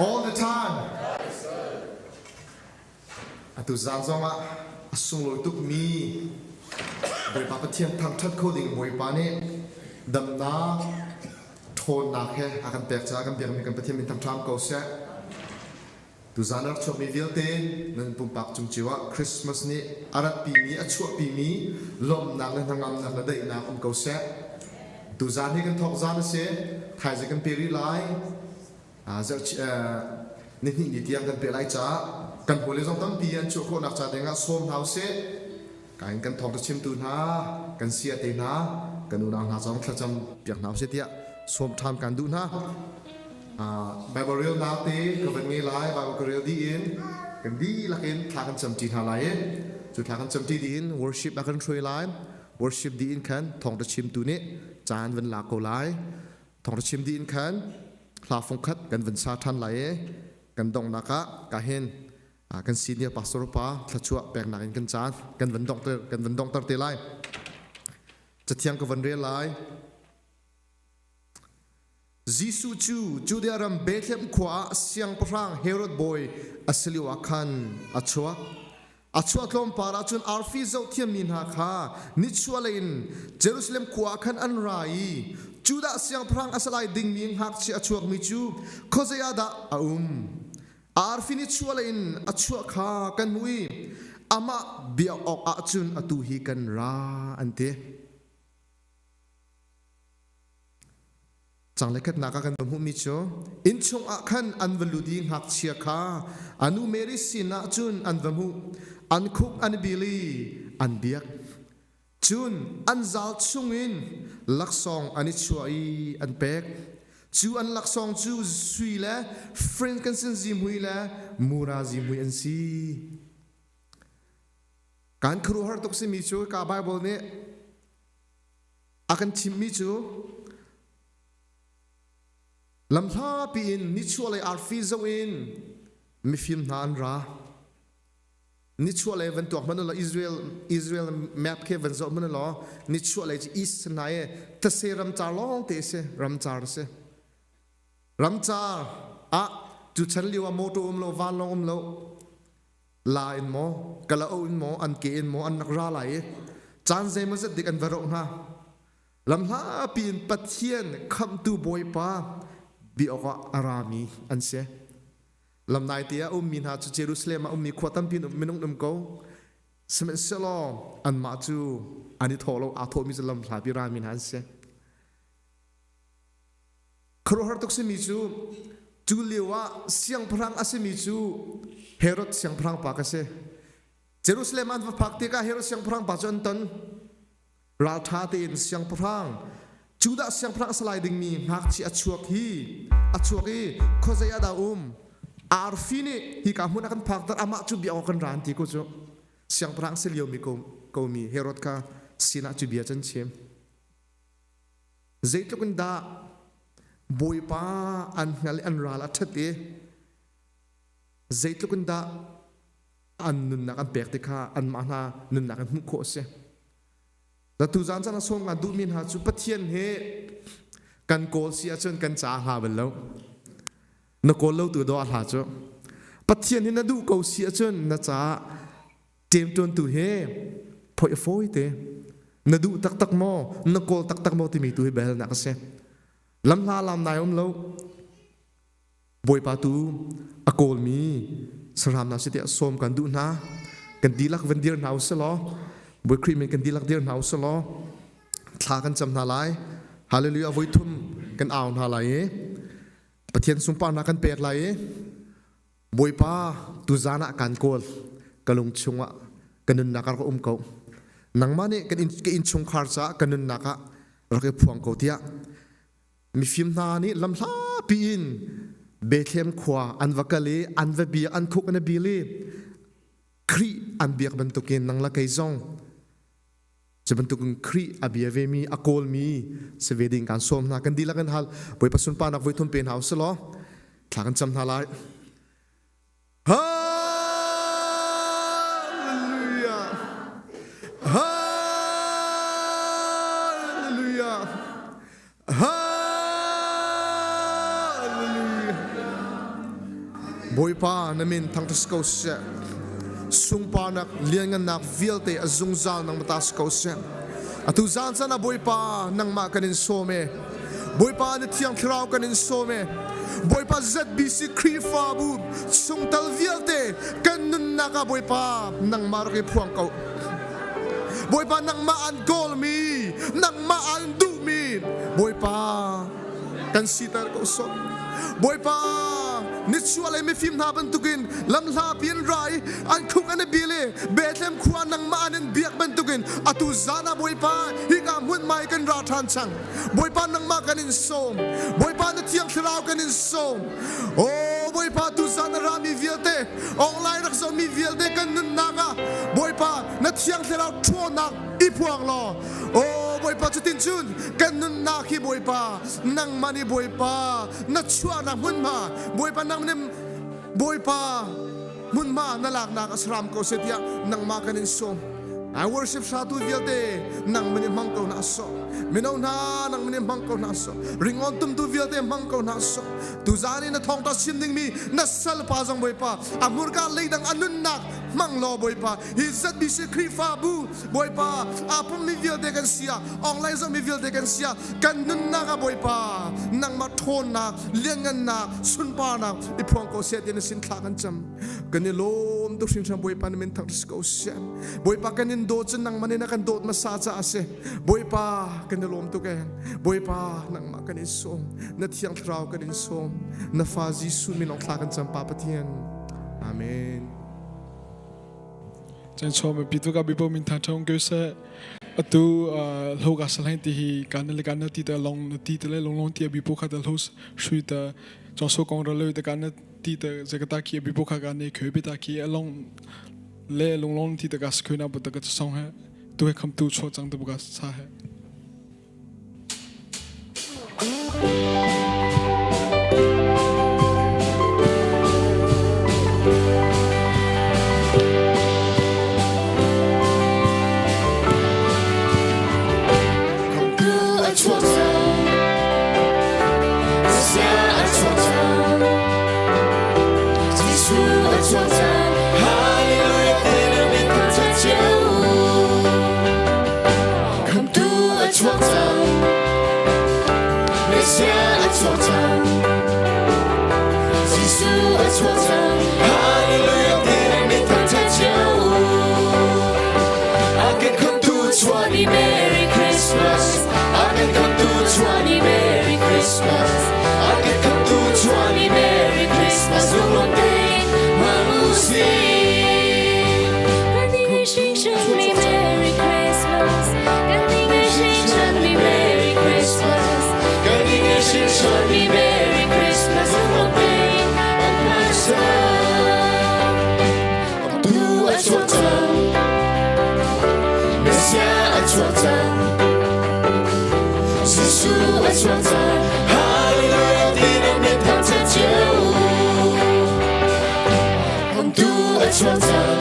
All the time. Atu zan zongah a sunglawi tukmi Bawipa Pathian thangṭhat kho ding Bawipa nih damnak ṭhawnnak he a kan pek caah kan biakmi kan Pathian min thangṭham ko seh. Tuzan a rak chuakmi vialte nan pumpak cung cio ah Christmas nih a ratpimi a chuahpimi lawmhnak le hnangamnak le daihnak um ko seh. Tuzan hi kan thawk zan a si. Thaizing kan pe rih lai. Nihnih ni tiang kan pe lai caah kan hawile zong tampi an chuah khawhnak ca dingah sawm hna usih. Ka in kan thawngṭha chimtu hna, kan sia te hna, kan unau hna zong thlacam piak hna usih tiah sawm ṭhan kan duh hna. Bible relnak te ka van ngei lai, Bible ka rel dih in kan dihlak in thla kan camṭi hna lai i cu thla kan camṭi dih in worship a kan hruai lai. Worship dih in khan thawngṭha chimtu nih caan van lak ko lai. Thawngṭha chim dih in khan hla fungkhat kan van sa ṭhan lai i kan donghnak ah ka hin kan senior pastor pa thluachuah peknak in kan caan kan van donghter kan van donghter te lai. Cathiang ka van rel lai. Jesuh cu Judea ram Bethlehem khua ah siangpahrang Herod bawi a si lio ah khan a chuak. A chuah tlawmpal ah cun arfi zohthiammi hna kha nichuahlei in Jerusalem khua ah khan an ra i Judah siangpahrang a si lai dingmi ngakchia a chuakmi cu khuazei ah dah a um? Arfi nichuahlei in a chuah kha kan hmuh i amah biak awk ah cun atu hi kan ra, an ti. Canglei khatnak ah kan va hmuhmi cu innchung ah khan an va lut i ngakchia kha a nu Mary sinah cun an va hmuh. An khuk an i bil i an biak. Cun an zal chungin laksawng an i chuah i an pek. Cu an laksawng cu sui le frankincense zihmui le mura zihmui an si. Kan khuaruahhar tuk simi cu ka Bible nih A kan chimhmi cu lamhlapi in nichuahlei arfi zoh in mifim hna an ra. Nichuahlei van tuak hmanh law Israel Israel map khi van zoh hmanh law nichuahlei cu east hna i tase ramcar lawng te si ramcar si. Ramcar ah cu chan lio ah motor um lo vanlawng um lo la in maw kalaoh in maw an ke in maw an rak ra lai i caan zeimawzat dik an va roh hna lamhlapi in Pathian khamhtu Bawipa bia awkah a rami an si lamnai te ah ummi hna cu Jerusalem ah ummi khua tampi minung um ko sihmanhsehlaw anmah cu an i thawh lo aa thawhmi cu lamhlapi rami hna an si Khuaruahhar tuk simi cu cu lio ah siangpahrang a simi cu Herod siangpahrang pa ka si. Jerusalem an va phak tikah Herod siangpahrang pa cu an ton. Ralṭha tein siangpahrang Judah siangpahrang a si lai dingmi ngakchia a chuak hi a chuak i khuazei ah dah um arfi nih hika hmun a kan phakter amah cu bia awk kan ra an ti ko cu siangpahrang si liomi ko komi Herod kha sinah cu bia can chim. Zeitluk in dah Bawipa an hngal i an ral a ṭhat i zeitluk in dah an nunnak an pek ti kha anmah hna nunnak in hmuh khawh a si. Tuzaan caan a sawm ngan duhmi hna cu Pathian he kan kawl si ahcun kan ca a hla bal lo. Na kawl lo tu dawh a hla cu. Pathian hi na duh ko si ahcun na caah ṭemṭuantu he phoih a fawi te. Na duh taktak maw, na kawl taktak maw timi tu hi biahalnak a si. Lamhla lam nai um lo. Bawipa tu a kawlmi saram hna si tiah sawm kan duh hna. Kan dihlak van dir hna usih law, Bawi Khrih min kan dihlak dir hna usih law, thla kan cam hna lai. Hallelujah voi thum kan au hna lai i Pathian sunparnak kan pek lai i Bawipa, tuzan ah kaan kawl. Ka lung chungah ka nunnak ah rak um ko. Nangmah nih kan inn, ka innchungkhar caah ka nunnak ah rak i phuang ko tiah mifim hna nih lamhlapi in Bethlehem khua an va kal i an va bia an khuk an i bil i Khrih an biak bantukin nang le kei zong cu bantukin Khrih a bia vemi a kawlmi si ve ding kan sawm hna kan dihlak in hal Bawipa sunparnak voi thum pe hna usih law thla kan cam hna lai Hallelujah Hallelujah Hallelujah. Bawipa na min thangṭhat si ko seh. Sungparnak lianngannak vialte a zungzal nangmah ta si ko seh. Atu zan caan ah Bawipa nangmah kan in sawm e. Bawipa na Thiang Thlarau kan in sawm e. Bawipa ZBC Khrihfabu chungtel vialte kan nunnak ah Bawipa nangmah rak i phuang ko. Bawipa nangmah an kawlmi, nangmah an duhmi, Bawipa kan siter ko sawh. Bawipa nichuahlei mifim hna bantukin lamhlapi an ra i an khuk an i bil i Bethlehem khua nangmah an in biak bantukin atu zan ah Bawipa hika hmunhma i kan ra ṭhan cang. Bawipa nangmah kan in sawm. Bawipa na Thiang Thlarau kan in sawm. Aw Bawipa tu zan a rami vialte online rak zohmi vialte kan nunnak ah Bawipa na Thiang Thlarau ṭhawnnak i phuang law Aw Bawipa cutin cun kan nunnak hi Bawipa nangmah nih Bawipa na chuahnak hmunhma Bawipa nang nih Bawipa hmunhma na laknak a saram ko seh tiah nangmah kan in sawm. I worship satu vialte nang mani hmang ko na so mino hna nang mani hmang ko na so ringon tumtu vialte hmang ko na so tuzan in na thawngtha sim ding mi na salpa zong Bawipa a hmurka leidang a nunnak hmang law Bawipa hi ZBC Khrihfabu Bawipa aa pummi vialte kan si ah online zohmi vialte kan si ah kan nunnak ah Bawipa nangmah ṭhawnnak lianngannak sunparnak i phuang ko seh ti na sin thla kan cam. Kan i lawm tuk hringhran Bawipa na min thang ko seh. Bawipa kan in dawt cu nangmah nih na kan dawt hmasa caah a si. Bawipa kan i lawm tuk ee. Bawipa nangmah kan in sawm. Na Thiang Thlarau kan in sawm. Na fa Jesuh min thla kan cam Pa Pathian. Amen. Chan chom pi tu ka bipo min tha thong ke se atu hlo ka salhain ti hi kan le kan ti ta long ti te le long long ti bipo kha ta hlo shui ta chong so kong ra le ta kan ti ta jakata ki bipo kha ka ne khoi bi ta ki along le long long ti ta ka skhoi na bu ta ka song he tu he kham tu cho chang tu ka sa he. Merry Christmas. I can come to 20 Merry Christmas. I can come to 20 Merry Christmas. Merry Christmas. Merry Christmas. Merry Christmas. Tu a chuak cang. Messiah a chuak cang. Jesuh a chuak cang. Hallelujah ti na min thangṭhat cio. Tu a chuak cang.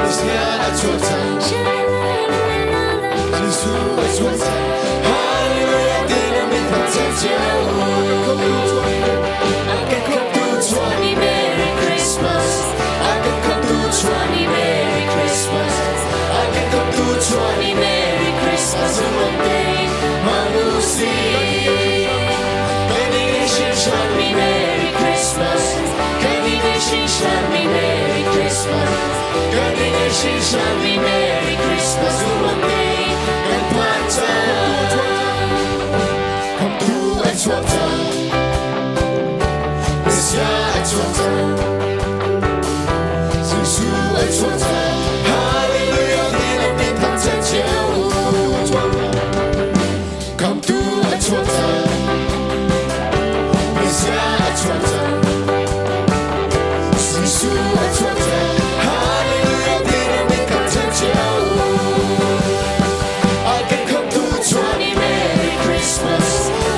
Messiah a chuak cang. Jesuh a chuak cang. Hallelujah ti na min thangṭhat cio. I can come to 20 Merry Christmas. I can come to 20 Merry Christmas. I can come to 20 Merry Christmas. One day, Mamusi. Merry Christmas. Merry Christmas. Merry Christmas. One day, and Come to a chuak cang. Messiah a chuak cang. Jesuh a chuak cang. Hallelujah, ti na min thangṭhat cio. Come to a chuak cang. Messiah a chuak cang. Jesuh a chuak cang. Hallelujah, ti na min thangṭhat cio. I can come to 20 Merry Christmas.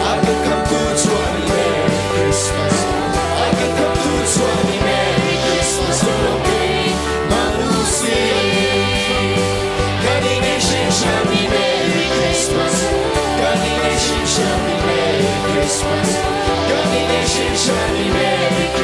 I can come to 20 Merry Christmas. I can come to 20 Merry Christmas. Malusi. Merry Christmas. Merry Christmas. Merry Christmas.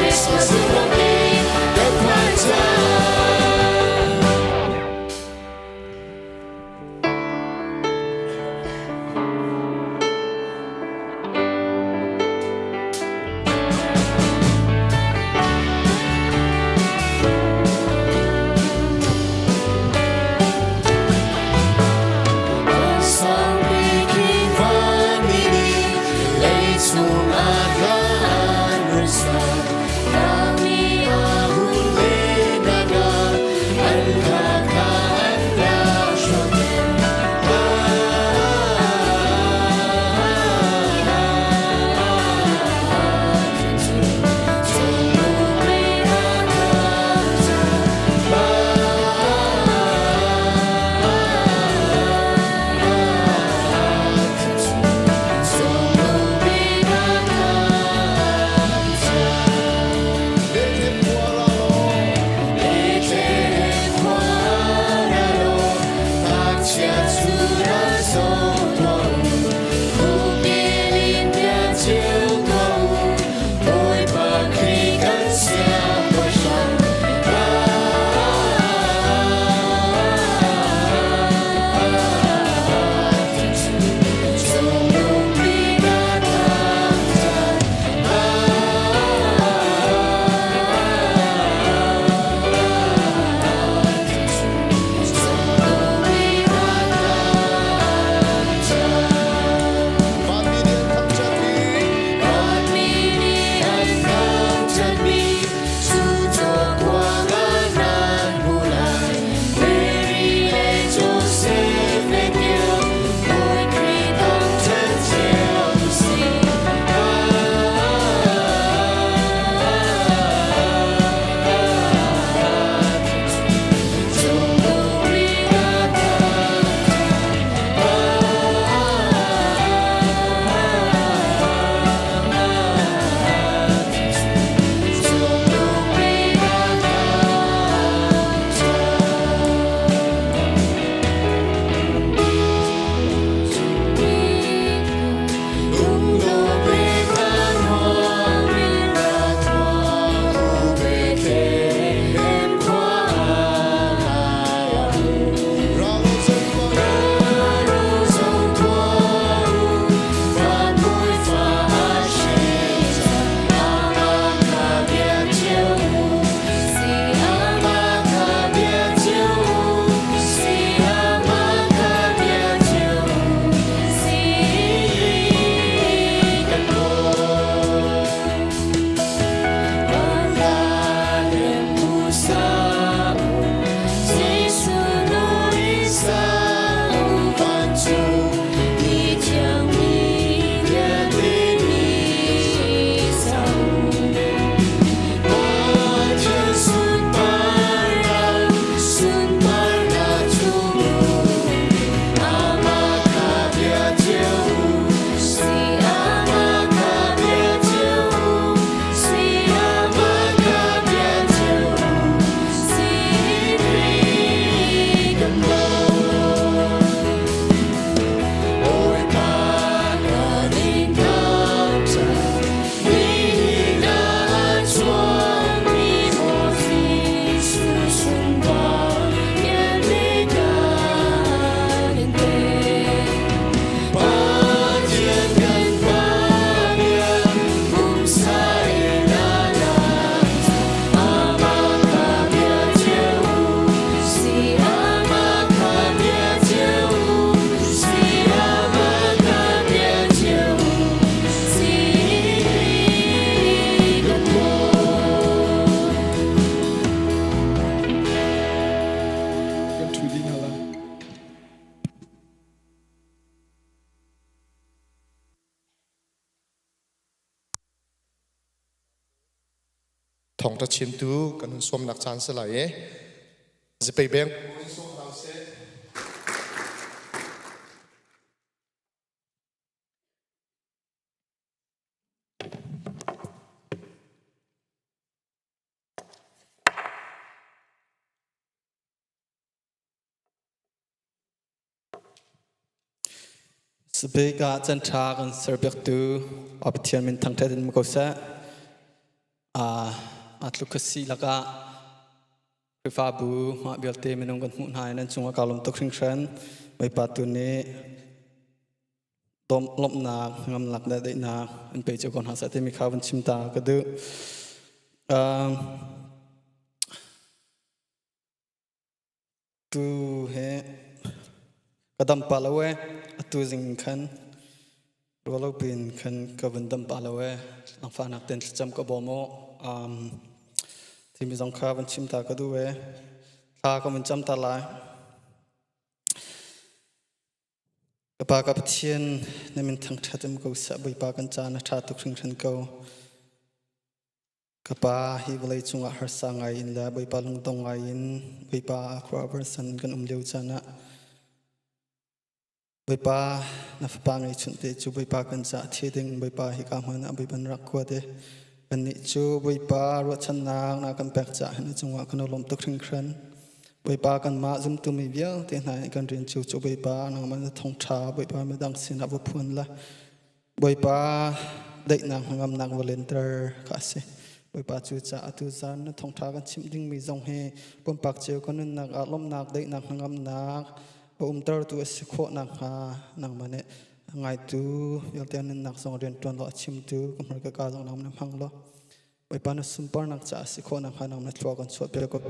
Thawngṭha chimtu kan hun sawmnak caan si lai i Zipei Beng Sabik ah canṭha kan serpiaktu a Pathian min thangṭhat in ko seh. Aa tluk ka si lakah Khrihfabu mah vialte minung kan hmuh hna i nan cungah kaa lawm tuk hringhran. Bawipa tu nih lawmhnak, ngamnak le daihnak in pe cio ko hna seh timi kha vun chim ta ka duh. Tu he ka dam pah lo ee. Atu zing khan rualo piin khan ka vun dam pah lo ee. Langfahnak ten thlacam ka bawm u. Um, timi zong kha vun chim ta ka duh ee. Thla ka vun cam ta lai. Ka pa ka Pathian na min thangṭhat um ko seh Bawipa kan ca na ṭha tuk hringhran ko. Ka pa, hi vawlei cungah harsa ngai in le Bawipa lungdong ngai in Bawipa khuaruahhar kan um lio caan ah Bawipa na fapa ngeihchunh te cu Bawipa kan caah thi ding Bawipa hika hmun ah Bawipa na rak kuat i kannih cu Bawipa ruahchannak na kan pek caah hin na cungah kan i lawm tuk hringhran. Bawipa kanmah zumtu mi vialte hna nih kan rian cu cu Bawipa nangmah na thawngṭha Bawipa midang sinah va phuan la Bawipa daihnak hnangamnak va lenter kha a si. Bawipa cu ca atu zan na thawngṭha kan chimh dingmi zong hi pumpak cio kan nunnak ah lawmhnak daihnak hnangamnak a umtertu a si khawh nakhnga nangmah nih ngaitu vialte nunnak zong rianṭuan law a chimtu ka hmurka ka zong nangmah na hmang law Bawipa na sunparnak caah a si khawh nakhnga nangmah na thlua kan chuahpiak ko.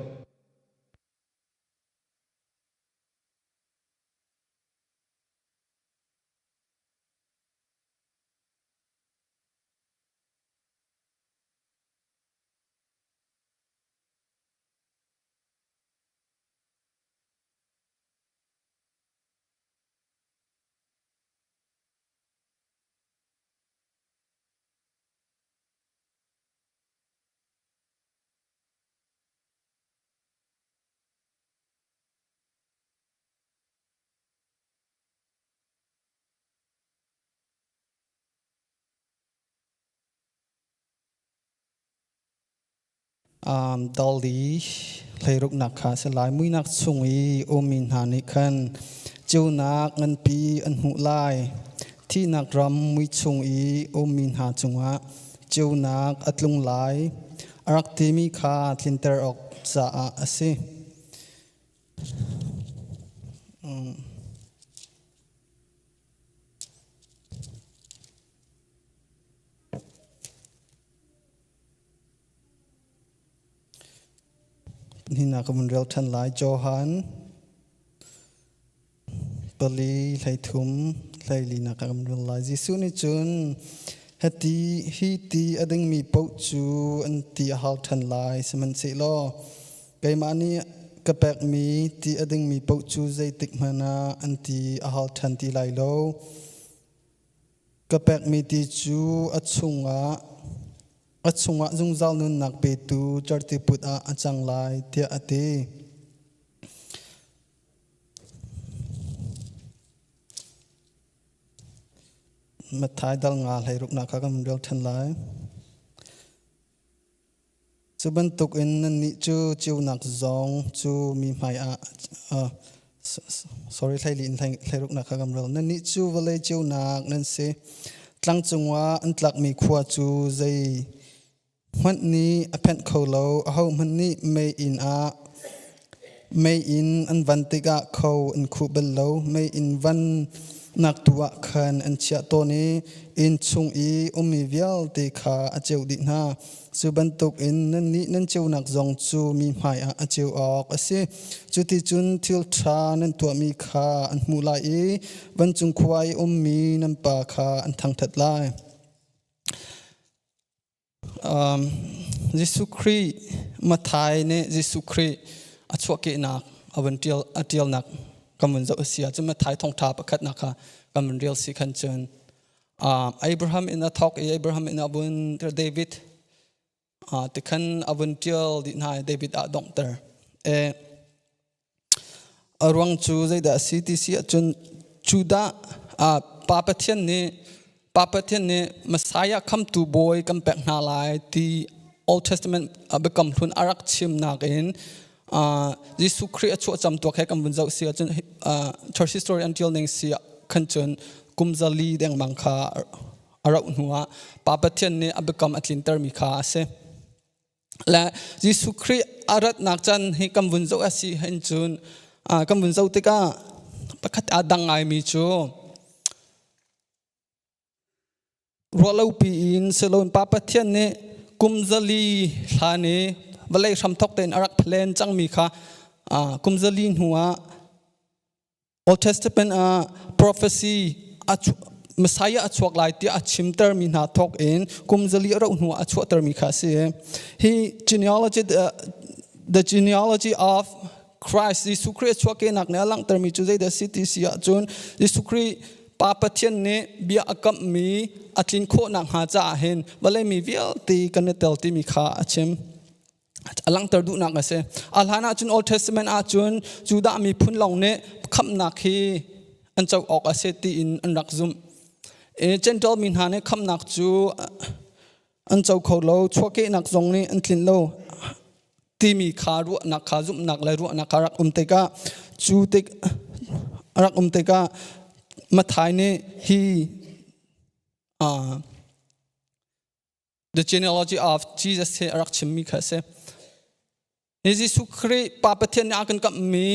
Dal i hleiruknak kha a si lai. Muihnak chung i ummi hna nih khan ceunak nganpi an hmuh lai. Thihnak ram mui chung i ummi hna cungah ceunak a tlung lai. A rak timi kha tlinter awk caah a si. Nihin ah ka vun rel ṭhan lai. Johan pali 13 hleilinak ka vun rel lai. Jesuh nih cun hiti hi ti a dingmi paoh cu an ti a hal ṭhan lai. Sihmanhsehlaw keimah nih ka pekmi ti a dingmi paoh cu zeitik hmanh ah an ti a hal ṭhan ti lai lo. Ka pekmi ti cu a chungah zungzal nunnak petu cerhtiput ah a cang lai, tiah a ti. Matthai dal nga hleiruknak kha kan rel ṭhan lai. Cu bantukin nannih cu ceunak zong cu mi hmaiah sorry hleili in hleiruknak kha kan rel. Nannih cu vawlei ceunak nan si. Tlang cungah an tlakmi khua cu zei hmanh nih a phenh kho lo. Ahohmanh nih meiinn ah meiinn an van tikah kho an khuh bal lo. Meiinn van nak tu ah khan an chiah tawn i inn chung i ummi vialte kha a ceuh dih hna. Cu bantukin nannih nan ceunak zong cu mi hmaiah a ceu awk a si. Cuticun thil ṭha nan tuahmi kha an hmuh lai i vancung khua i ummi nan Pa kha an thangṭhat lai. Jesuh Khrih Matthai nih Jesuh Khrih a chuahkehnak a vun ṭial a ṭialnak kan vun zoh a si ahcun Matthai thawngṭha pakhatnak kha kan vun rel si khan cun Abraham in a thawk i Abraham in a vun David. Tikhan a vun ṭial dih hna i David ah donghter. A ruang cu zeidah a si ti si ahcun Judah Pa Pathian nih Pa Pathian nih Messiah khamtu bawi kan pek hna lai ti Old Testament biakam hlun a rak chimnak in Jesuh Khrih a chuah camtuak he kan vun zoh si ahcun church history an ṭial ning si khan cun kum zali dengmang kha a rauh hnuah Pa Pathian nih a biakam a tlintermi kha a si. Le Jesuh Khrih a ratnak caan hi kan vun zoh a si hin cun kan vun zoh tikah pakhat aa dang ngaimi cu ruahlopi in siloin Pa Pathian nih kum zali hlan i vawlei hramthawk tein a rak plan cangmi kha kum zali hnuah Old Testament ah prophecy Messiah a chuak lai tiah a chimtermi hna thawk in kum zali a rauh hnu ah a chuahtermi kha a si. Hi genealogy the genealogy of Christ Jesuh Khrih a chuahkehnak nih a langhtermi cu zeidah a si ti si ahcun Jesuh Khrih Pa Pathian nih bia a kamhmi a tlin khawh nakhnga caah hin vawlei mi vialte kan i tel timi kha a chim. A langhter duhnak a si. A hlan ahcun Old Testament ahcun Judah miphun lawng nih khamhnak hi an co awk a si tiin an rak zumh. Gentile mi hna nih khamhnak cu an co kho lo, chuahkehnak zong nih an tlinh lo timi kha ruahnak kha zumhnak le ruahnak kha rak um tikah cu tik rak um tikah Matthai nih hi The genealogy of Jesus hi a rak chimmi kha a si. Ni Jesuh Khrih Pa Pathian nih a kan kamhmi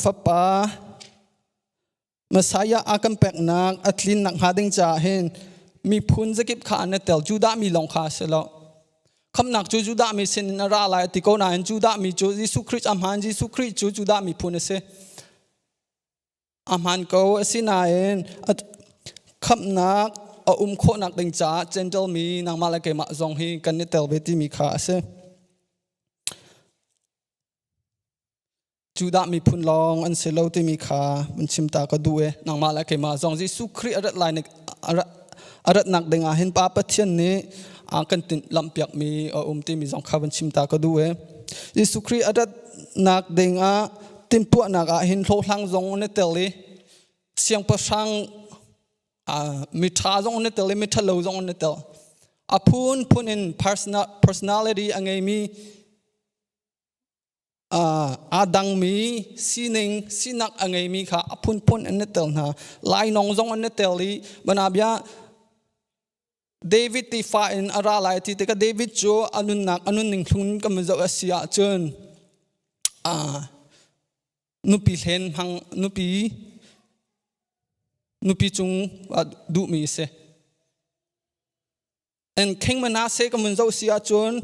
fapa Messiah a kan peknak a tlinnak hnga ding caah hin miphun zakip kha an i tel Judah mi lawng kha a si lo. Khamnak cu Judah mi sin in a ra lai a ti ko nain Judah mi cu Jesuh Khrih a hmaan Jesuh Khrih cu Judah miphun a si. A hmaan ko asinain khamhnak a um khawhnak ding caah Gentile mi nangmah le keimah zong hi kan i tel ve timi kha a si. Judah miphun lawng an si lo timi kha an chim ta ka duh e. Nangmah le keimah zong Jesuh Khrih a rat lai a ratnak ding ah hin Pa Pathian nih a kan tinh lamhpiakmi a um timi zong kha van chim ta ka duh e. Jesuh Khrih a ratnak ding ah timhtuahnak ah hin hlawhhlang zong an i tel i siangpahrang miṭha zong an i tel i miṭhalo zong an i tel. A phunphun in personality a ngeimi aa dangmi sining sinak a ngeimi kha a phunphun an i tel hna. Lainawng zong an i tel i banabia David tefa in a ra lai ti tikah David cu a nunnak a nunning thlung kan zoh a si ahcun nupi hlen hmang nupi nupi cung duhmi a si. And King Manasseh kan vun zoh si ahcun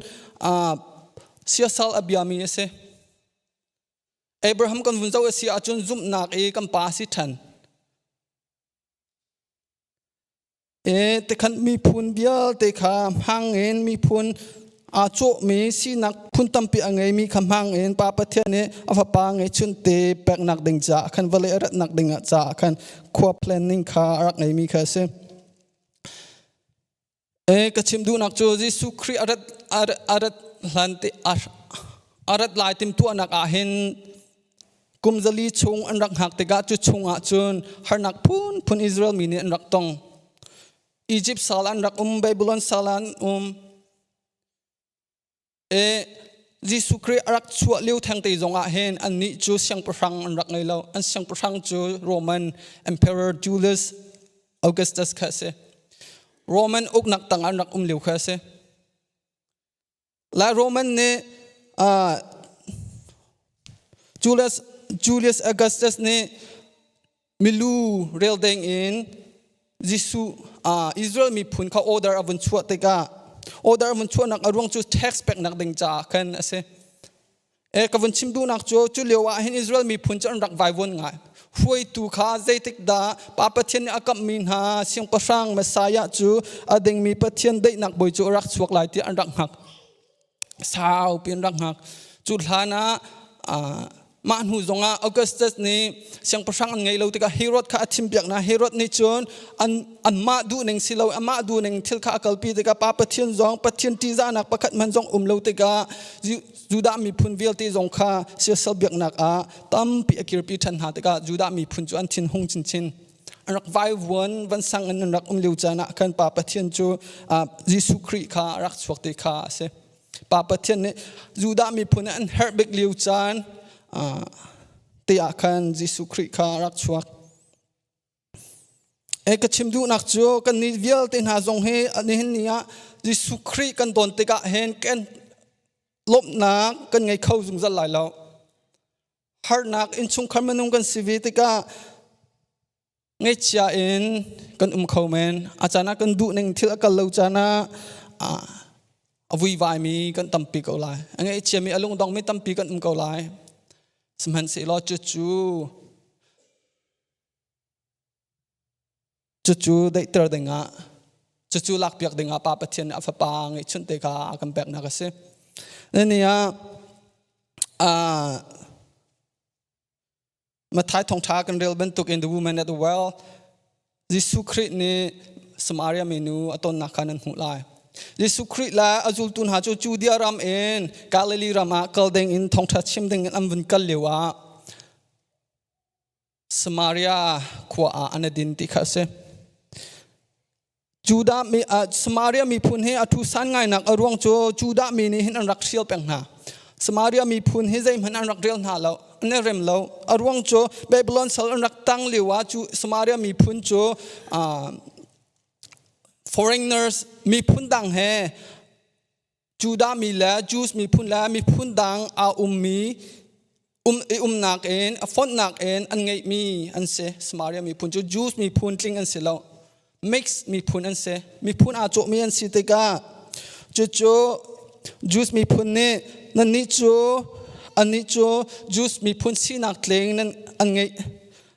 siasal a biami a si. Abraham kan vun zoh a si ahcun zumhnak i kan pa si ṭhan. E tikhan miphun vialte kha hmang in miphun aa cawhmi sinak phun tampi a ngeimi kha hmang in Pa Pathian nih a fapa ngeihchun te peknak ding caah khan vawlei a ratnak ding ah caah khan khua planning kha a rak ngeimi kha a si. E ka chim duhnak cu Jesuh Khrih a rat a rat hlan te a rat lai timhtuahnak ah hin kum zali chung an rak hngak tikah cu chung ah cun harnak phunphun Israel mi nih an rak tong. Egypt sal an rak um, Babylon sal an um. E Jesuh Khrih a rak chuah lio thengte zong ah hin annih cu siangpahrang an rak ngei lo. An siangpahrang cu Roman Emperor Julius Augustus kha a si. Roman uknak tang an rak um lio kha a si. Lai Roman nih uh, Julius, Julius Augustus nih milu rel ding in Jesuh Israel miphun kha order a vun chuah tikah order a vun chuahnak a ruang cu tax peknak ding caah khan a si. E ka vun chim duhnak cu cu lio ah hin Israel miphun cu an rak vaivuan ngai. Hruaitu kha zeitik dah Pa Pathian nih a kamhmi hna siangpahrang Messiah cu a dingmi Pathian daihnak bawi cu a rak chuak lai tiah an rak hngak. Saupi an rak hngak. Cu hlan ah. Mah hnu zongah Augustus nih siangpahrang an ngei lo tikah Herod kha a thimpiak hna. Herod nih cun an anmah duhning si lo amah duhning thil kha a kalpi tikah Pa Pathian zong Pathian ṭihzahnak pakhat hmanh zong um lo tikah Judah miphun vialte zong kha siasal biaknak ah tampi a kirpi ṭhan hna tikah Judah miphun cu an thin hung chinchin. An rak vaivuan van sang in an rak um lio caan ah khan Pa Pathian cu Jesuh Khrih kha a rak chuak ti kha a si. Pa Pathian nih Judah miphun an herh bik lio caan te ah khan Jesuh Khrih kha a rak chuak. E ka chim duhnak cu kan nih vialte hna zong hi nihin ni ah Jesuh Khrih kan don tikah hin kan lawmhnak kan ngei kho zungzal lai lo. Harnak innchungkhar minung kan si ve tikah ngaihchia in kan um kho men. A caan ah kan duh ning thil a kal lo caan ah a vuivaimi kan tampi ko lai. A ngaihchiami a lungdongmi tampi kan um ko lai. Sihmanhsehlaw cucu Cucu daihter dingah, cucu lakpiak dingah Pa Pathian nih a Fapa ngeihchunh te kha a kan peknak a si. Nani ah Matthai thawngṭha kan rel bantuk in the woman at the well Jesuh Khrih nih Samaria minu a tonnak kha nan hmuh lai. Jesuh Khrih le a zultu hna cu Judea ram in Galilee ram ah kal ding in thawngṭha chim ding in an vun kal lio ah Samaria khua ah an i din ti kha a si. Judah mi, uh, Samaria miphun hi a thu san ngainak a ruang cu Judah mi nih hin an rak hrial peng hna. Samaria miphun hi zeihmanh an rak rel hna lo, an i rem lo. A ruang cu Babylon sal an rak tang lio ah cu Samaria miphun cu uh, foreigners miphun dang he Judah mi le Jews miphun le miphun dang aa ummi um i umnak in a fonhnak in an ngeihmi an si. Samaria miphun cu Jews miphun tling an si lo. Mix miphun an si. Miphun aa cawhmi an si tikah cucu Jews miphun nih nannih cu annih cu Jews miphun sinak tling nan an ngeih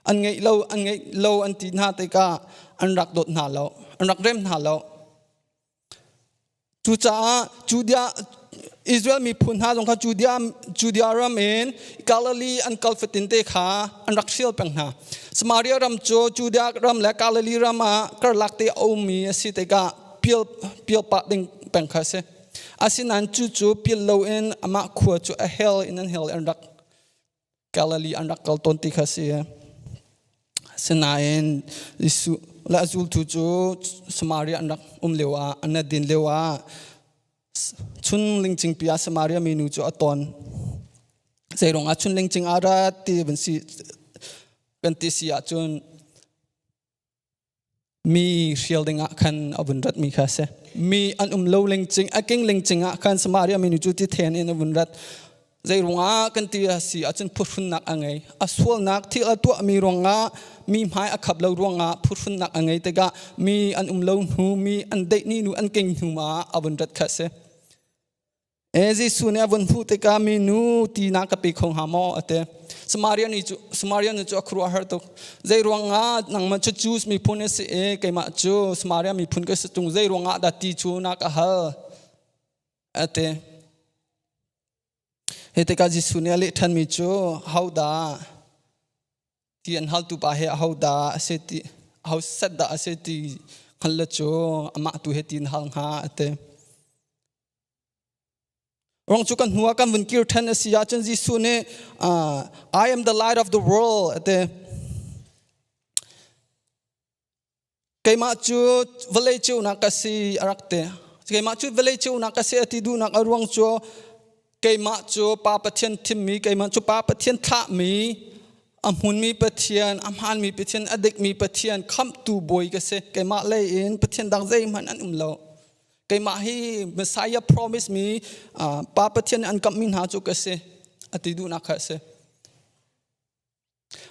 an ngeih lo an ngeih lo an ti hna tikah an rak dawt hna lo an rak rem hna lo Cucaah Judea Israel miphun hna zong kha Judea, Judea ram in Galilee an kal fatin te kha an rak hrial peng hna. Samaria ram cu Judea ram le Galilee ram ah karlak te a ummi a si tikah pial, pial pah ding peng kha a si. Asinain cu cu pial loin amah khua cu a hel in an hel an rak Galilee an rak kal tawn ti kha si. Asinain Jesuh le a zultu cu Samaria an rak um lio ah an din lio ah chun lingcingpi ah Samaria minu cu a ton. Zeiruang ah chun lingcing ah rat ti van si kan ti si ahcun Mi hrial dingah khan a vun ratmi kha a si. Mi an um lo lengcing, a king lengcing ah khan Samaria minu cu ti then in a vun rat. Zei ruangah kan ti a si ahcun phuhrunnak a ngei. A sualnak thil a tuahmi ruangah mi hmai a khap lo ruangah phuhrunnak a ngei tikah mi an um lo hnu, mi an deih ni hnu, an keng hnu ma a vun rat kha a si. E Jesuh nih a vun hmuh tikah minu ti na ka pe kho hnga maw a ti. Samaria ni cu Samaria nu cu a khuaruahhar tuk. Zei ruangah nangmah cu Jews miphun na si i keimah cu Samaria miphun ka si tung zei ruangah dah ti cu na ka hal a ti. Hi tikah Jesuh nih a leh ṭhanmi cu hodah ti an haltu pa hi ahodah a si ti aho set dah a si ti hngal le cu amah tu he ti na hal hnga a ti. Rong cu kan hnu ah kan vun kir ṭhan a si ahcun Jesuh nih I am the light of the world a ti. Keimah cu vawlei ceunak ka si a rak ti. Keimah cu vawlei ceunak ka si a ti duhnak a ruang cu keimah cu Pa Pathian thimmi, keimah cu Pa Pathian thlahmi, a hmunmi Pathian, a hmaanmi Pathian, a dikmi Pathian, khamhtu bawi ka si. Keimah lei in Pathian dang zeihmanh an um lo. Keimah hi Messiah promise mi Pa Pathian an kamhmi hna cu ka si a ti duhnak kha a si.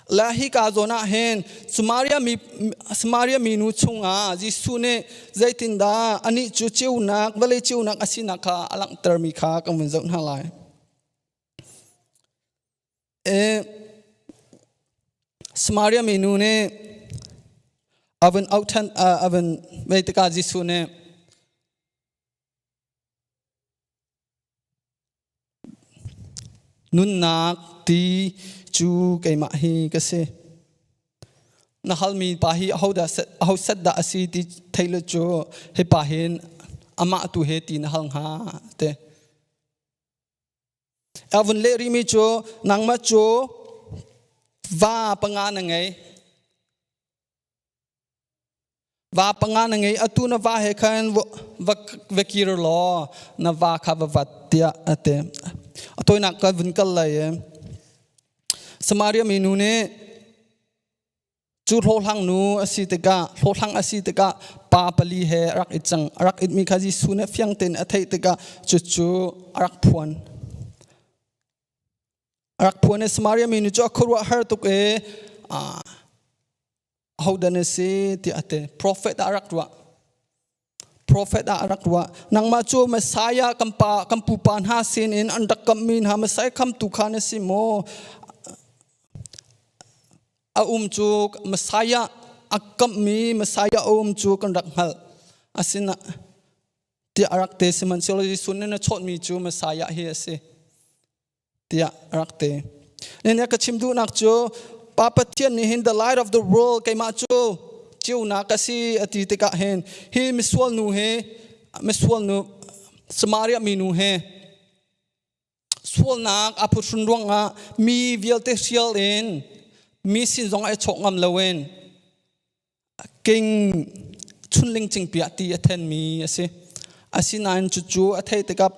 Le hi ka zawn ah hin Samaria mi Samaria minu chungah Jesuh nih zeitindah anih cu ceunak vawlei ceunak a sinak kha a langhtermi kha kan vun zoh hna lai. E, Samaria minu nih a vun auh ṭhan a vun vei tikah Jesuh nih Nunnak ti cu keimah hi ka si. Na halmi pa hi ahodah aho set dah a si ti thei lo cu hi pa hin amah tu he ti na hal hnga te. A vun leh rihmi cu nangmah cu va panga na ngei. Va panga na ngei atu na va he khan va, va kir law na va kha va vat tiah a ti. A tawinak ka vun kal lai i Samaria minu nih cu hlawhhlang nu a si tikah hlawhhlang a si tikah pa pali he a rak it cang. A rak itmi kha Jesuh nih fiang tein a theih tikah cucu a rak phuan. A rak phuan i Samaria minu cu a khuaruah har tuk i ahodah na si tiah a ti. Profet ah a rak ruah. Profet ah a rak ruah. Nangmah cu Messiah kan pa kan pupa hna sin in an rak kamhmi hna Messiah khamtu kha na si maw? A um cu Messiah a kamhmi Messiah a um cu kan rak hngalh. Asina tiah a rak ti. Sihmanhsehlaw Jesuh nih na chawnhmi cu Messiah hi a si. tiah a rak ti. Nihin ka chim duhnak cu Pa Pathian nih hin the light of the world keimah cu ceunak ka si a ti tikah hin hi misual nu hi misual nu Samaria minu he sualnak a phuhrun ruangah mi vialte hrial in mi sin zong ai chawk ngam loin king chunling cingpi ah ti a thenmi a si. Asinain cucu a theih tikah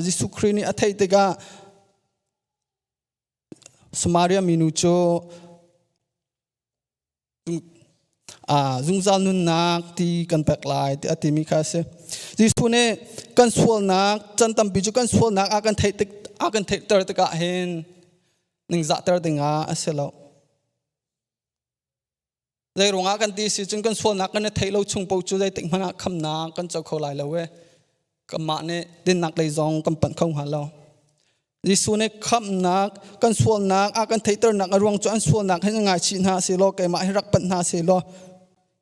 Jesuh Khrih nih a theih tikah Samaria minu cu zungzal nunnak ti kan pek lai ti a timi kha a si. Jesuh nih kan sualnak can tampi cu kan sualnak a kan theih tik a kan theihter tikah hin ningzahter dingah a si lo. Zei ruangah kan ti si cun kan sualnak kan i theih lo chung paoh cu zeitik hmanh ah khamnak kan co kho lai lo e. Kanmah nih dinnak lei zong kan panh kho hnga lo. Jesuh nih khamnak kan sualnak a kan theihternak a ruang cu an sualnak hi ngaichih hna seh law keimah hi rak panh hna seh law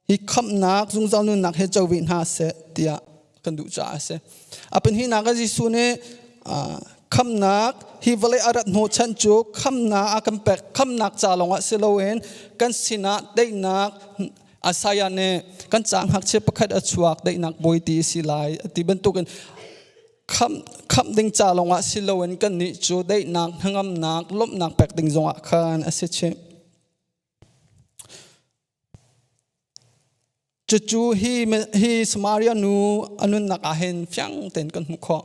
hi khamnak zungzal nunnak hi co ve hna seh tiah kan duh caah a si. A pahnihnak ah Jesuh nih khamnak hi vawlei a rat hnawhchan cu khamnak a kan pek khamnak ca lawngah si loin kan sinah daihnak Isaiah nih kan ca ngakchia pakhat a chuak daihnak bawi ti a si lai a ti bantukin khamh khamh ding ca lawngah si loin kannih cu daihnak hnangamnak lawmhnak pek ding zongah khan a si chih. Cucu hi, hi Samaria nu a nunnak ah hin fiang tein kan hmuh khawh.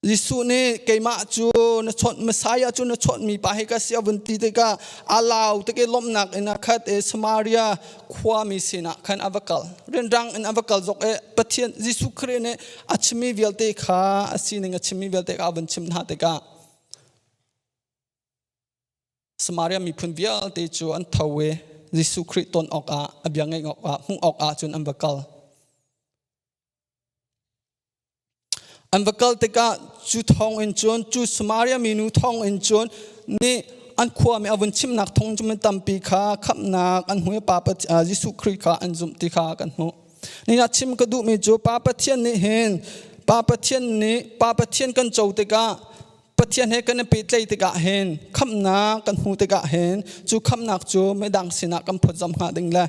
Jesuh nih keimah cu na chawnh Messiah cu na chawnhmi pa hi ka si a vun ti tikah a lau tik i lawmhnak in a khat i Samaria khuami sinah khan a va kal. Rianrang in a va kal zok i Pathian Jesuh Khrih nih a chimmi vialte kha a sining a chimmi vialte kha a vun chim hna tikah Samaria miphun vialte cu an tho i Jesuh Khrih ton awkah a bia ngaih awkah hmuh awkah cun an va kal. An va kal tikah cu thawng in cun cu Samaria minu thawng in cun nih an khuami a vun chimnak thawng cu mi tampi kha khamhnak an hmu i Pa Jesuh Khrih kha an zumh ti kha kan hmuh. Ni ah chim ka duhmi cu Pa Pathian nih hin Pa Pathian nih Pa Pathian kan co tikah Pathian he kan i pehtlaih tikah hin khamhnak kan hmuh tikah hin cu khamhnak cu midang sinah kan phawtzam hnga ding le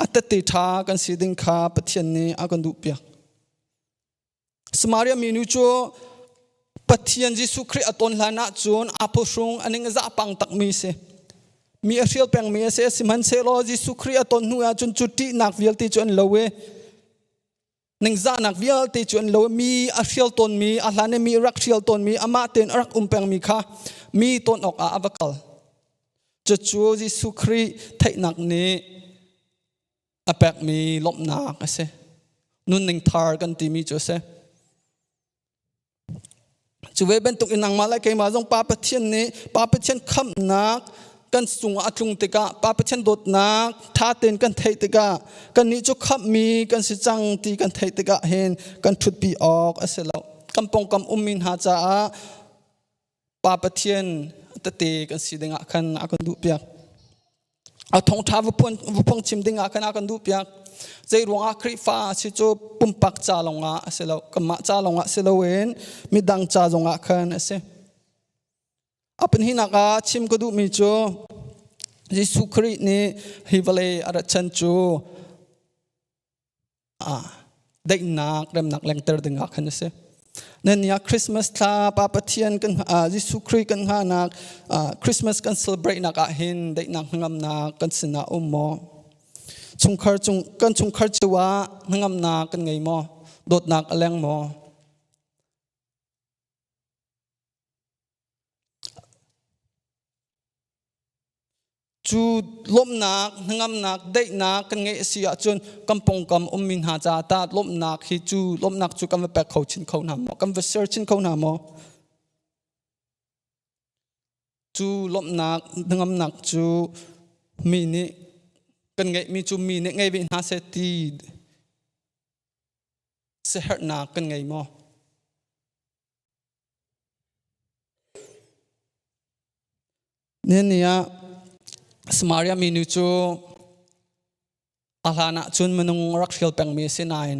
a tette ṭha kan si ding kha Pathian nih a kan duhpiak. Samaria minu cu Pathian Jesuh Khrih a ton hlan ah cun aa phuhrung a ning a zah pang takmi si. Mi a hrial pengmi a si sihmanhsehlaw Jesuh Khrih a ton hnu ah cun cu ṭihnak vialte cu an lo i ningzahnak vialte cu an lo mi a hrial tawnmi a hlan i mi rak hrial tawnmi amah tein a rak um pengmi kha mi tawn awkah a va kal cucu Jesuh Khrih theihnak nih a pekmi lawmhnak a si nunning thar kan timi cu a si Cu ve bantuk in nangmah le keimah zong Pa Pathian nih Pa Pathian khamhnak kan cungah a tlung tikah Pa Pathian dawtnak ṭha tein kan theih tikah kannih cu khamhmi kan si cang ti kan theih tikah hin kan ṭhutpi awk a si lo. Kan pawngkam ummi hna caah Pa Pathian tete kan si dingah khan a kan duhpiak. A thawngṭha va phung chim ding ah khan a kan duh piak. Zei ruangah Khrihfa si cu pumpak ca lawngah a si lo, kanmah ca lawngah si loin midang ca zongah khan a si. A pahnihnak ah chim ka duhmi cu Jesuh Khrih nih hi vawlei a rat chan cu daihnak remnak lengter dingah khan a si. Nan ni ah Christmas thla Pa Pathian kan Jesuh Khrih kan hngahnak Christmas kan celebrate nak ah hin daihnak hnangamnak kan sinah um maw? Chungkhar cung kan chungkhar cio ah hnangamnak kan ngei maw? Dawtnak a leng maw? Cu lawmhnak, hnangamnak, daihnak kan ngeih a si ahcun kan pawngkam ummi hna caah tah lawmhnak hi cu lawmhnak cu kan va pek kho chin kho hna maw? Kan va share chin kho hna maw? Cu lawmhnak, hnangamnak cu mi nih kan ngeihmi cu mi nih ngei ve hna seh ti siaherhnak kan ngei maw? Nihin ni ah Samaria minu cu a hlan ah cun minung rak hrial pengmi a si nain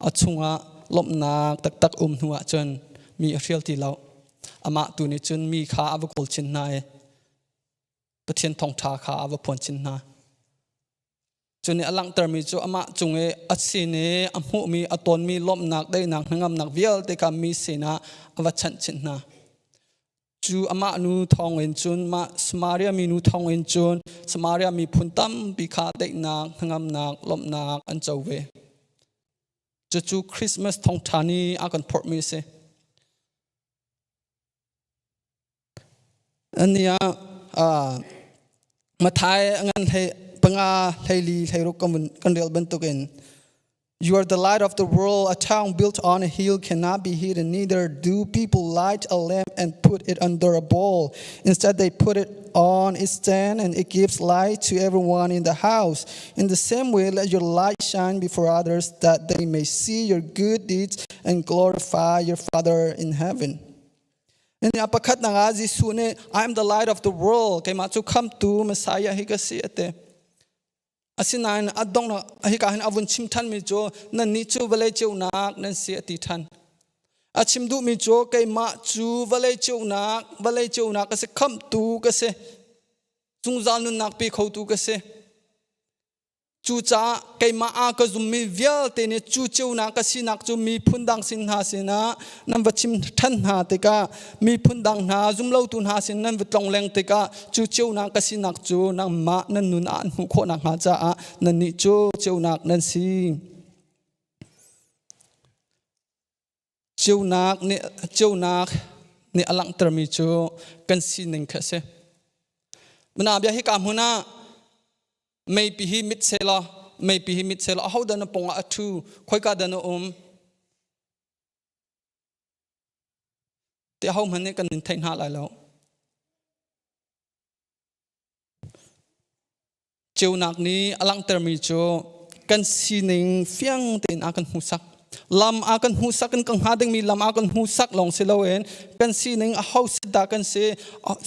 a chungah lawmhnak taktak um hnu ah cun mi a hrial ti lo. Amah tu nih cun mi kha a va kawl chin hna i Pathian thawngṭha kha a va phuan chin hna. Cu nih a langhtermi cu amah cung i a sin i a hmuhmi a tonmi lawmhnak daihnak hnangamnak vialte kha mi sinah a va chanh chih hna. Cu amah nu thawngin cun mah Samaria minu thawngin cun Samaria miphun tampi kha daihnak hnangamnak lawmhnak an co ve. Cucu Christmas thawngṭha nih a kan phorhmi a si. Ani ah Mathai ngan hlei panga hleili hleiruk kan rel bantukin You are the light of the world. A town built on a hill cannot be hidden. Neither do people light a lamp and put it under a bowl. Instead, they put it on its stand and it gives light to everyone in the house. In the same way, let your light shine before others that they may see your good deeds and glorify your Father in heaven. Ni a pakhat nak ah Jesuh nih I am the light of the world keimah cu khamtu Messiah hi ka si a ti. Asinain a donghnak hika hin a vun chim thanmi cu nannih cu vawlei ceunak nan si a ti than. A chim duhmi cu keimah cu vawlei ceunak vawlei ceunak ka si khamtu ka si zungzal nunnak pe khotu ka si. Cucaah keimah a ka zummi vialte nih cu ceunak ka sinak cu miphun dang sin hna sinah nan va chim ṭhan hna tikah miphun dang hna zumlotu hna sin nan va tlongleng tikah cu ceunak ka sinak cu nangmah nan nun ah an hmuh khawh nakhnga caah nannih cu ceunak nan si. Ceunak nih ceunak nih a langhtermi cu kan sining kha a si. Mana bia hi ka hmun ah meipi hi mit selaw meipi hi mit selaw ahodah na pongah a ṭhu khoika dah na um ti ahohmanh nih kan in theih hna lai lo. Ceunak nih a langhtermi cu kan sining fiang tein a kan hmuhsak. Lam a kan hmuhsak in kan hnga dingmi lam a kan hmuhsak lawng si loin kan sining a ho si dah kan si,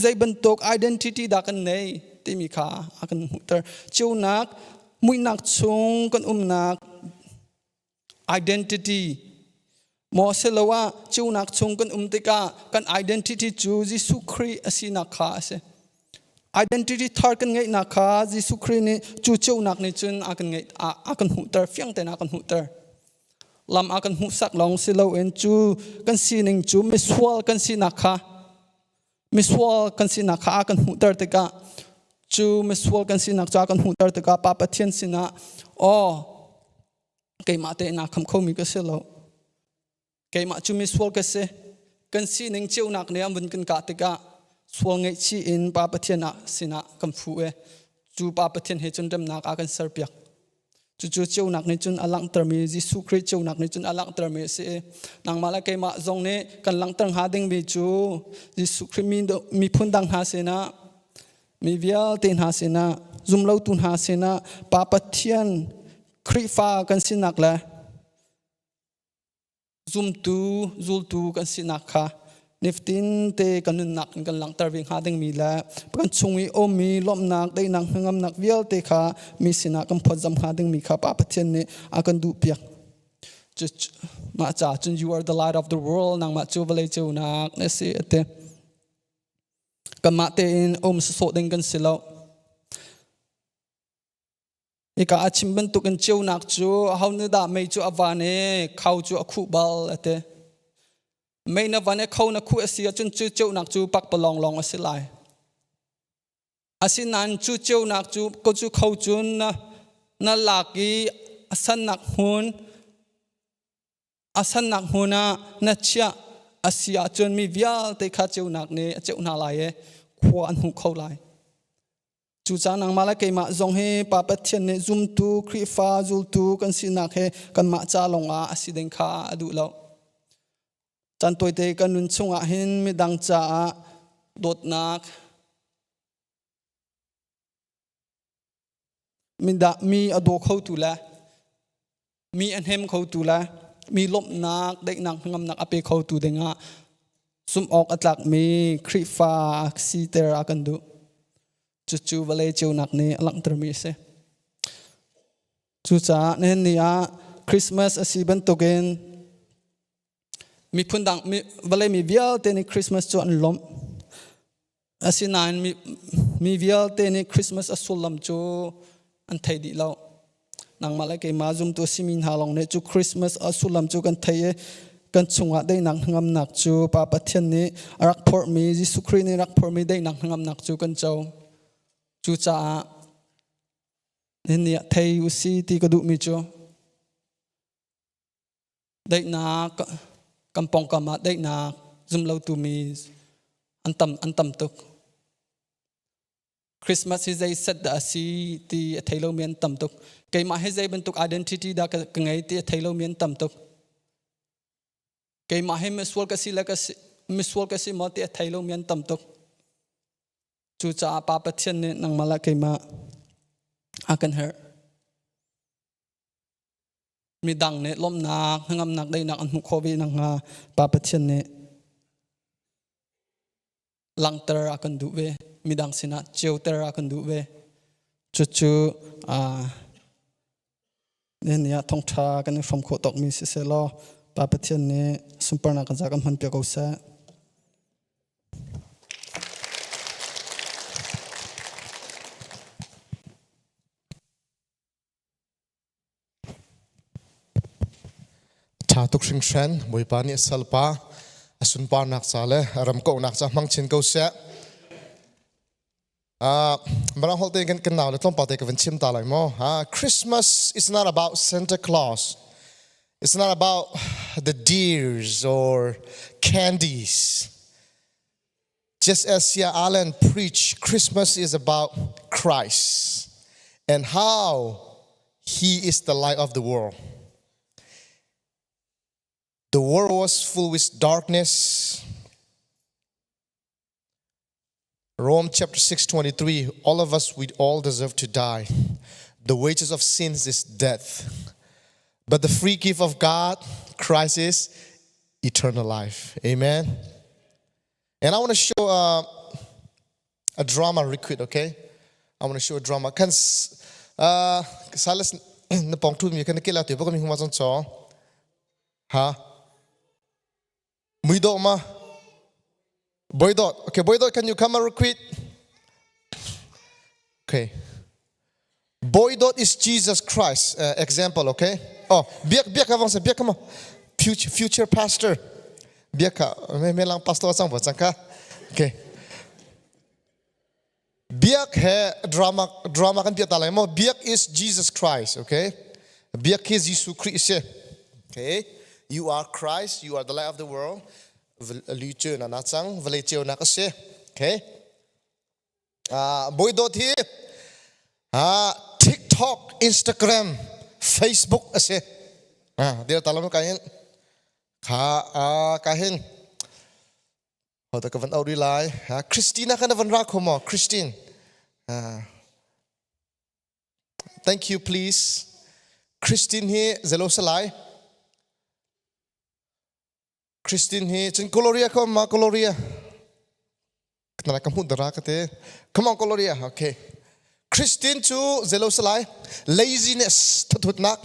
zei bantuk identity dah kan nei timi kha a kan hmuhter. Ceunak muihnak chung kan umnak identity maw siloah ceunak chung kan um tikah kan identity cu Jesuh Khrih a sinak kha a si. Identity thar kan ngeihnak kha Jesuh Khrih nih cu ceunak nih cun a kan ngeih a kan hmuhter fiang tein a kan hmuhter. Lam a kan hmuhsak lawng si loin cu kan sining cu misual kan sinak kha misual kan sinak kha a kan hmuhter tikah cu misual kan sinak cu a kan hmuhter tikah Pa Pathian sinah aw keimah tein aa kham khomi ka si lo keimah cu misual ka si kan sining ceunak nih an vun kan kah tikah sual ngaihchih in Pa Pathian ah sinah kan fu e cu Pa Pathian he cun remnak a kan serpiak cucu ceunak nih cun a langhtermi Jesuh Khrih ceunak nih cun a langhtermi a si i nangmah le keimah zong nih kan langhter hnga dingmi cu Jesuh Khrih miphun dang hna sinah mi vialte hna sinah zumlotu hna sinah Pa Pathian Khrihfa kan sinak le zumtu zultu kan sinak kha Nifatin te kan nunnak in kan langhter ve hnga dingmi le kan chung i ummi lawmhnak, daihnak, hnangamnak vialte kha mi sinah kan phawtzam hnga dingmi kha Pa Pathian nih a kan duhpiak. Mah ca cun you are the light of the world nangmah cu vawlei ceunak na si a ti. Kanmah tein um sawsawh ding kan si lo. Hika a chim bantukin ceunak cu aho nih dah mei cu a van i khau cu a khuh bal a ti. Mei na van i kho na khuh a si ahcun cu ceunak cu pakpalawng lawng a si lai. Asinain cu ceunak cu ko cu kho cun na, na lak i a sannak hmun a sannak hmun ah na chiah a si ahcun mi vialte kha ceunak nih a ceuh hna lai i khua an hmu kho lai. Cucaah nangmah le keimah zong hi Pa Pathian nih zumtu Khrihfa zultu kan sinak hi kanmah ca lawngah a si ding kha a duh lo. Caan tawite kan nun chungah hin midang caah dawtnak mindah mi a daw khotu le mi a hnem khotu le mi lawmhnak daihnak hnangamnak a pe khotu dingah zumh awk a tlakmi Khrihfa siter a kan duh. Cucu vawlei ceunak nih a langhtermi a si. Cucaah nihin ni ah Christmas a si bantukin miphun dang vawlei mi vialte nih Christmas cu an lawmh. Asinain mi, mi vialte nih Christmas a sullam cu an thei dih lo. Nangmah le keimah zumtu a simi hna lawng nih cu Christmas a sullam cu kan thei i kan chungah daihnak hnangamnak cu Pa Pathian nih a rak phorhmi Jesuh Khrih nih rak phorhmi daihnak hnangamnak cu kan co. Cucaah nihin ni ah thei u si ti ka duhmi cu Daihnak kan pawngkam ah daihnak zumlotu mi an tam an tam tuk. Christmas hi zei set dah a si ti a thei lomi an tam tuk. Keimah hi zei bantuk identity dah ka ngei ti a thei lomi an tam tuk. Keimah hi misual ka si le ka si misual ka si maw ti a thei lomi an tam tuk. Cucaah Pa Pathian nih nangmah le keimah a kan herh. Midang nih lawmhnak, hnangamnak, daihnak an hmuh khawh ve nakhnga Pa Pathian nih langhter a kan duh ve. Midang sinah ceuter a kan duh ve. Cucu nihin ni ah thawngṭha kan i hrawm khawh tawkmi siseh law Pa Pathian nih sunparnak kan za kan hman piak ko seh. Ṭha tuk hringhran Bawipa nih a salpa a sunparnak ca le a ram kauhnak ca hmang chin ko seh. Uh, Mirang holh tein kan kan nau le tlawmpal te ka van chim ta lai maw? Uh, Christmas is not about Santa Claus. It's not about the deers or candies. Just as Sia Allen preached, Christmas is about Christ and how he is the light of the world. The world was full with darkness. Rome chapter 6 23 all of us we all deserve to die. The wages of sins is death. But the free gift of God, Christ is eternal life. Amen. And I want to show uh, a drama real quick, okay? I want to show a drama. Kan uh, Silas na pong tu mi kan ke la te bo mi huma chon cho. Ha? Mui do ma? Boy dot. Okay, boy dot, can you come real quick? Okay. Boy dot is Jesus Christ. Uh, example, okay? Oh, biak biak avang sa biak kamo. Future future pastor. Biak ka me me lang pastor chang bo chang ka. Okay. Biak he drama drama kan pia ta lai mo. Biak is Jesus Christ, okay? Biak hi Jesuh Christ se. Okay? You are Christ, you are the light of the world. Lu chu na na chang, vale cheu na ka se. Okay? Bawi dawt hi TikTok, Instagram, Facebook a si. Dir ta lam ka hin. Kha ka hin. Ho ka van auri lai. Christina kan van ra kho mo Christine. Thank you please. Christine hi zelo salai. Christine hi cun Gloria ko ma Gloria na ka hmuh dara ka te come on Gloria okay Christine cu zelo salai laziness thathutnak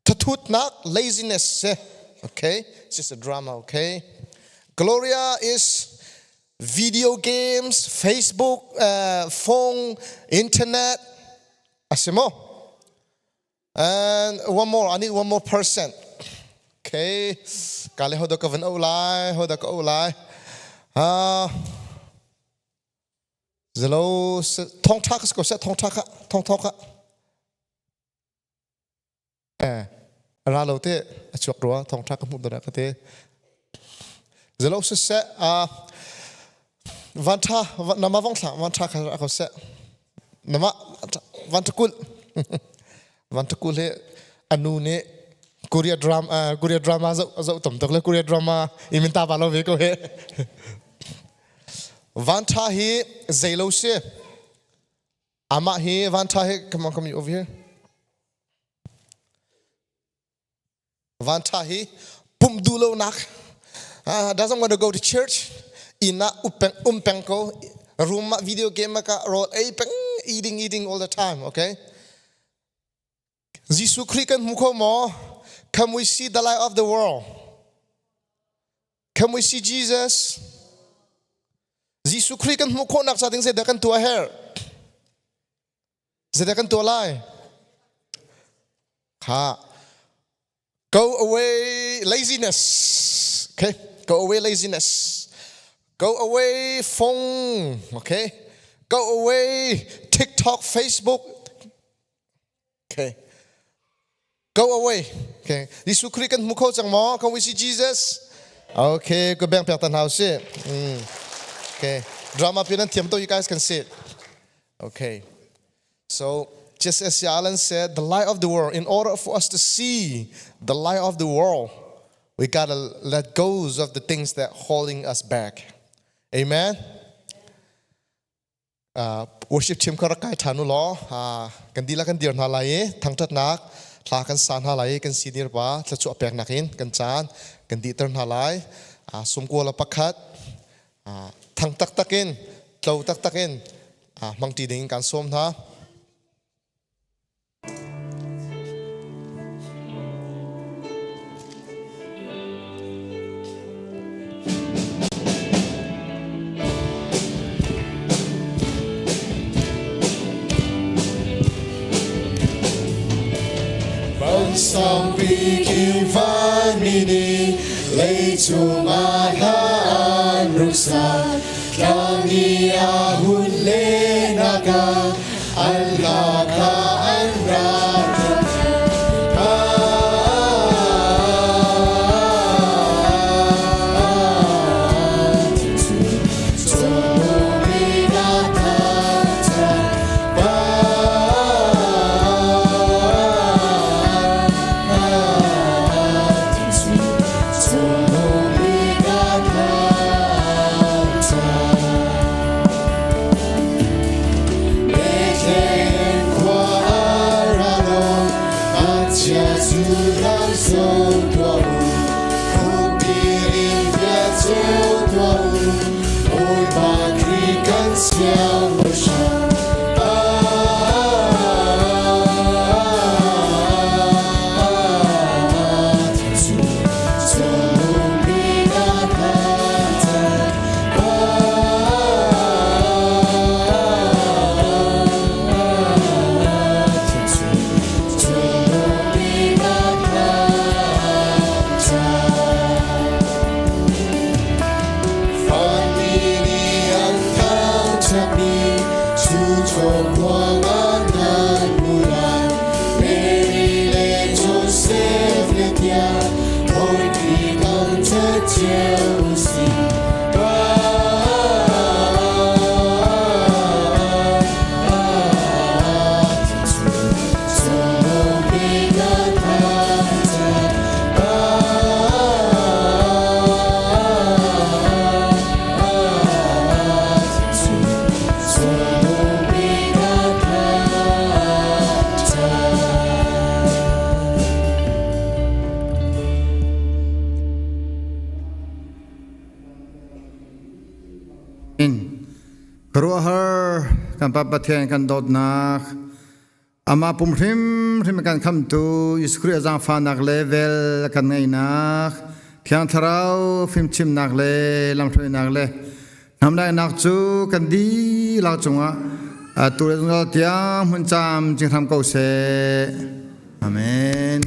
thathutnak laziness se okay it's just a drama okay Gloria is video games Facebook phone internet asimo And one more, I need one more person. Okay. Kale hoda ka van lai, hoda ka lai. Zalo thong tha ka ko se thong tha ka thong thong ka. Eh ra lo te a chuak rua thong tha ka hmu dara ka te. Zalo se se a van tha nama vong thla van tha ka ko se. Nama van tha kul. Van tha kul he anu nih Korea drama Korea drama zoh zoh tam tuk le Korea drama imin ta ba lo ve ko he. Van tha hi zei lo si. Amah hi van tha hi come on come over here. Van tha hi pumh duh lonak doesn't want to go to church inn ah peng ko room ah video game ah rawl ei peng eating eating all the time okay Jesuh Khrih kan hmu kho maw can we see the light of the world can we see Jesus Jesuh Khrih kan hmuh khawhnak ca ding zeidah kan tuah herh Zeidah kan tuah lai? Kha. Go away laziness. Okay? Go away laziness. Go away phone. Okay? Go away TikTok, Facebook. Okay. Go away. Okay. Jesuh Khrih kan hmu kho cang maw? Can we see Jesus? Okay, ko beng pek tan hau si. Okay. Drama pi nan thiam to you guys can sit. Okay. So, just as Alan said, the light of the world, in order for us to see the light of the world, we gotta let go of the things that holding us back. Amen. Worship team kha rak kai ṭhan u law kan dihlak kan dir hna lai i thangṭhatnak hla kan sa hna lai i kan senior pa thluachuah peknak in kan caan kan dihter hna lai. Sumkua le pakhat thang taktak in tlo taktak in hmangṭi ding in kan sawm hna. Vansangpi khi vanmi nih leicung ah hla an rung sa tlang i a hun lenak ah an hla kha an rak Bethlehem khua a ra lo, ngakchia cu lam so tuah u, khukbil in bia ceu tuah u, Bawipa Khrih kan siangpahrang. Kan Pa Pathian kan dawtnak, Amah pum hrimhrim kan khamtu Jesuh Khrih a zaangfahnak le vel kan ngeihnak, Thiang Thlarau fimchimnak le lamhruainak le hnamdaihnak cu kan dihlak cungah atu le zungzal tiang hmun caam cing hram ko seh. Amen.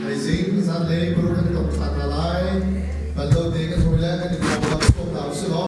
Thaizing zanlei paruk kan tong ṭhan hna lai. Bal lo te kan hawi le.